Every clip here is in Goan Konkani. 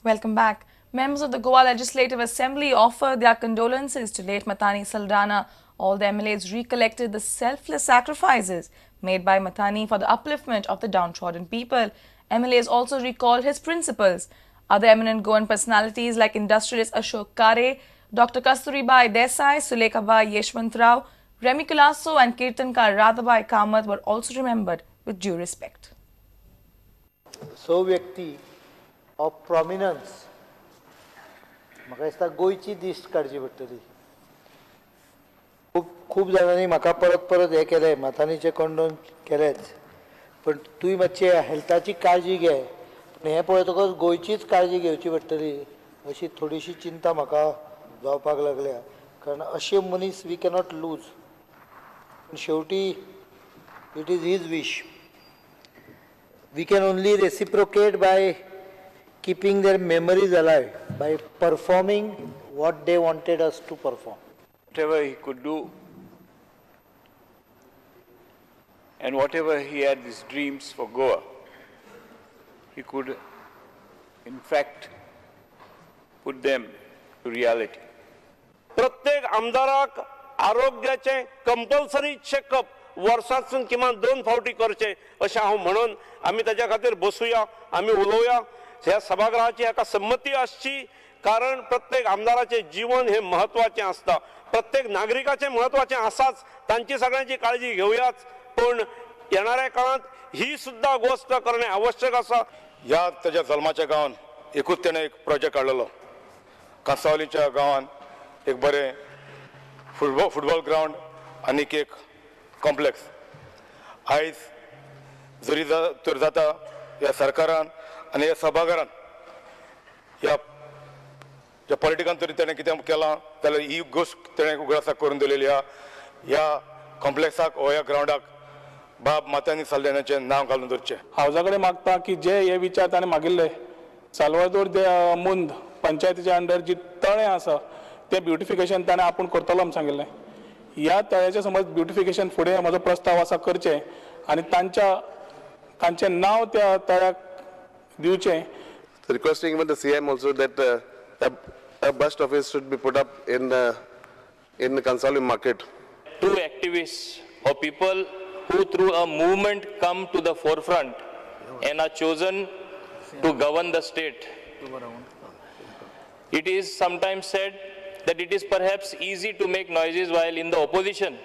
Welcome back. Members of the Goa Legislative Assembly offered their condolences to late Mathani Saldanha. All the MLAs recollected the selfless sacrifices made by Mathani for the upliftment of the downtrodden people. MLAs also recalled his principles. Other eminent Goan personalities like industrialist Ashok Kare, Dr. Kasturibai Desai, Sulekhabai Yeshwantrao, Remy Colaco and Kirtankar Radhabai Kamath were also remembered with due respect. So व्यक्ती ऑफ प्रॉमिनन्स म्हाका दिसता गोंयची दिश्ट काडची पडटली. खूब खूब जाणांनी म्हाका परत परत हें केलें, माथानीचें कंडोन केलेंच, पण तूं मातशी हेल्थाची काळजी घे. पूण हें पळयतकच गोंयचीच काळजी घेवची पडटली अशी थोडीशी चिंता म्हाका जावपाक लागल्या, कारण अशे मनीस we cannot lose. पूण शेवटी it is his wish. We can only reciprocate by keeping their memories alive, by performing what they wanted us to perform. Whatever he could do and whatever he had these dreams for Goa, he could in fact put them to reality. प्रत्येक आमदाराक आरोग्याचे कंपल्सरी चेकअप वर्सांतसून किमान 2 फावटी करचे अशें हांव म्हणून आमी ताच्या खातीर बसुया, आमी उलोवया. ह्या सभागृहाची हाका संमती आसची, कारण प्रत्येक आमदाराचें जीवन हें म्हत्वाचें आसता, प्रत्येक नागरिकाचें म्हत्वाचें आसाच, तांची सगळ्यांची काळजी घेवयाच, पूण येणाऱ्या काळांत ही सुद्दां गोश्ट करणे आवश्यक आसा. ह्या ताच्या जल्माच्या गांवान एकूच तेणें एक प्रोजेक्ट काडलेलो, कांसावलीच्या गांवान एक बरें फुटबॉल ग्रावंड आनीक एक कॉम्प्लेक्स. आयज जरी तर जाता ह्या सरकारान आनी ह्या सभाघरान ह्या ज्या पॉलिटिकान तरी तेणें कितें केलां जाल्यार ही गोश्ट तेणें उगडासाक करून दिलेली आहा. ह्या कॉम्प्लेक्साक वो ह्या ग्रावंडाक बाब माथानी साल्दानाचें नांव घालून दवरचें. हावजा कडेन मागता की जे हे विचार ताणें मागिल्ले, साल्वादोर दे मुंद पंचायतीच्या अंडर जी तळें आसा तें ब्युटिफिकेशन ताणें आपूण करतलो म्हूण सांगिल्लें. ह्या तळ्याचें समज ब्युटिफिकेशन फुडें म्हजो प्रस्ताव आसा करचें आनी तांचें नांव त्या तळ्याक दिवचें. Requesting even the CM also that a bus office should be put up in the Cansaulim market. Two activists or people who through a movement come to the forefront and are chosen to govern the state. It is sometimes said that it is perhaps easy to make noises while in the opposition,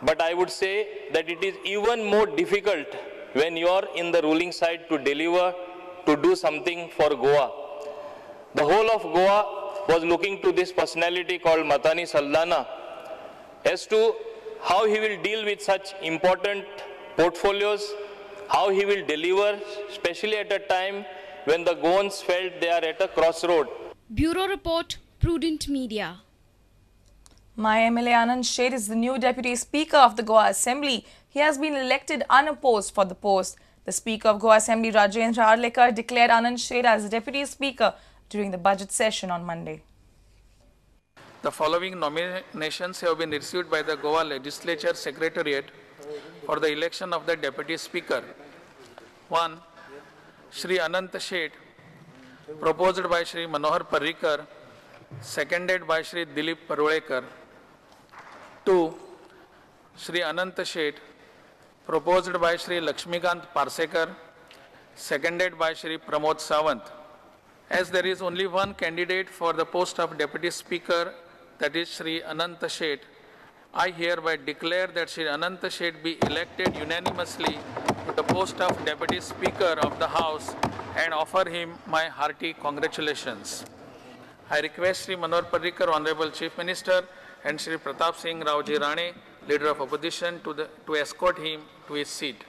but I would say that it is even more difficult when you are in the ruling side to deliver, to do something for Goa. The whole of Goa was looking to this personality called Mathani Saldanha as to how he will deal with such important portfolios, how he will deliver, especially at a time when the Goans felt they are at a crossroad. Bureau Report, Prudent Media. My MLA Anand Shet is the new Deputy Speaker of the Goa Assembly. He has been elected unopposed for the post. The Speaker of Goa Assembly, Rajendra Arlekar, declared Anand Shet as the Deputy Speaker during the budget session on Monday. The following nominations have been received by the Goa Legislature Secretariat for the election of the Deputy Speaker. 1. Shri Anant Shet, proposed by Shri Manohar Parrikar, seconded by Shri Dilip Parulekar. 2. Shri Anant Shet, proposed by Shri Lakshmikant Parsekar, seconded by Shri Pramod Sawant. As there is only one candidate for the post of Deputy Speaker, that is Shri Anant Shet, I hereby declare that Shri Anant Shet be elected unanimously to the post of Deputy Speaker of the House and offer him my hearty congratulations. I request Shri Manohar Parrikar, Honorable Chief Minister, and Shri Pratap Singh Raoji Rane, Leader of Opposition, to escort him to his seat.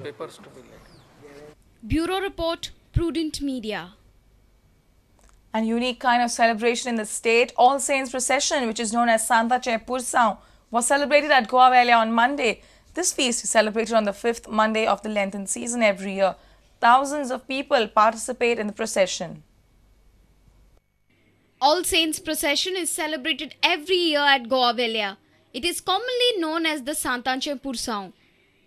Papers to be laid. Bureau Report, Prudent Media. An unique kind of celebration in the state, All Saints Procession, which is known as Santache Pursao, was celebrated at Goa Velha on Monday. This feast is celebrated on the 5th Monday of the Lenten season every year. Thousands of people participate in the procession. All Saints Procession is celebrated every year at Goa Velha. It is commonly known as the Santache Pursao.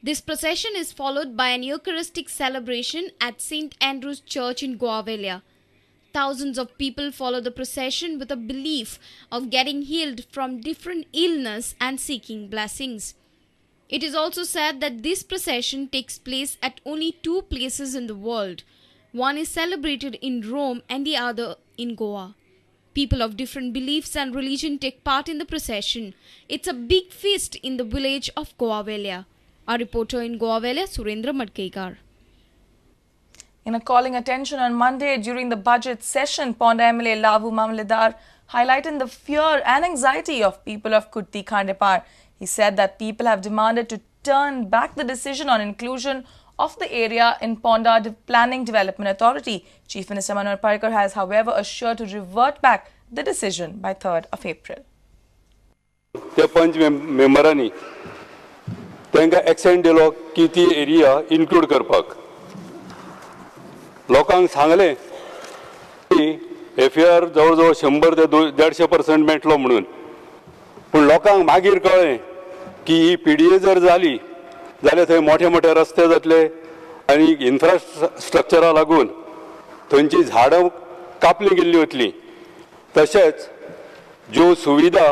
This procession is followed by an Eucharistic celebration at St. Andrew's Church in Goa Velha. Thousands of people follow the procession with a belief of getting healed from different illness and seeking blessings. It is also said that this procession takes place at only 2 places in the world. One is celebrated in Rome and the other in Goa. People of different beliefs and religion take part in the procession. It's a big feast in the village of Goa Velha. Our reporter in Goa Velha, Surendra Madkekar. In a calling attention on Monday during the budget session, Ponda MLA Lavu Mamledar highlighted the fear and anxiety of people of Kurti Khandepar. He said that people have demanded to turn back the decision on inclusion of the area in Ponda Planning Development Authority. Chief Minister Manohar Parrikar has, however, assured to revert back the decision by 3rd of April. ते पंच मेंबरांनी तांकां एक्सेंट दिलो की ती एरिया इन्क्लूड करपाक. लोकांक सांगलें की एफ ए आर जवळ जवळ 100 ते 150% मेळटलो म्हणून, पूण लोकांक मागीर कळ्ळें की ही पी डी ए जर जाली जाल्यार थंय मोठे मोठे रस्ते जातले आनी इन्फ्रास्ट्रक्चरा लागून थंयची झाडां कापली गेल्ली वतली, तशेंच ज्यो सुविधा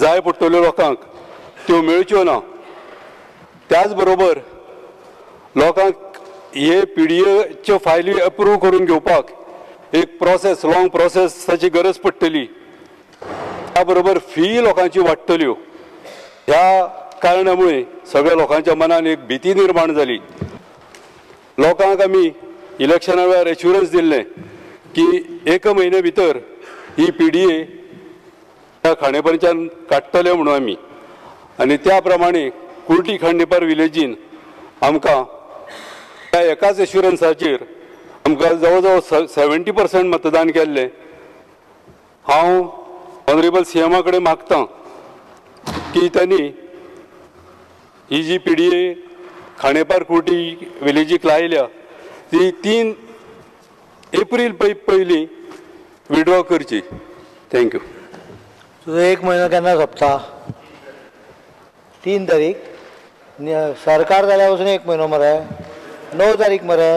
जाय पडटल्यो लोकांक त्यो मेळच्यो ना. त्याच बरोबर लोकांक हे पी डी एच्यो फायली अप्रूव करून घेवपाक एक प्रोसेस, लॉंग प्रोसेस ताची गरज पडटली. त्या बरोबर फी लोकांची वाडटल्यो. ह्या कारणामुळे सगळ्या लोकांच्या मनान एक भीती निर्माण जाली. लोकांक आमी इलेक्शना वेळार एश्युरन्स दिल्लें की एक म्हयन्या भितर ही पी डी ए त्या खांडेपारच्यान काडटले म्हणून आमी, आनी त्या प्रमाणे कुर्टी खांडेपार विलेजीन आमकां त्या एकाच एश्युरन्साचेर आमकां जवळ जवळ 70% मतदान केल्लें. हांव ऑनरेबल सी एमा कडेन मागतां की तांणी ही G P D A Khandepar Kurti विलेजीक लायल्या ती 3 एप्रील पयलीं विड्रॉ करची. Thank you. तुजो एक म्हयनो केन्ना सोंपता? 3 तारीख. सरकार जाल्या पसून एक म्हयनो मरे, 9 तारीख मरे.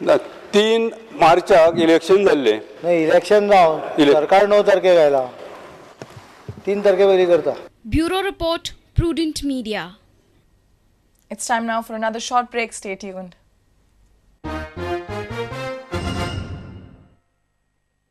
ना, 3 मार्चाक इलेक्शन जाल्लें. न्ही, इलेक्शन जावन सरकार 9 तारखेक आयला, 3 तारखे पयलीं करता. Bureau report, Prudent Media. It's time now for another short break. Stay tuned.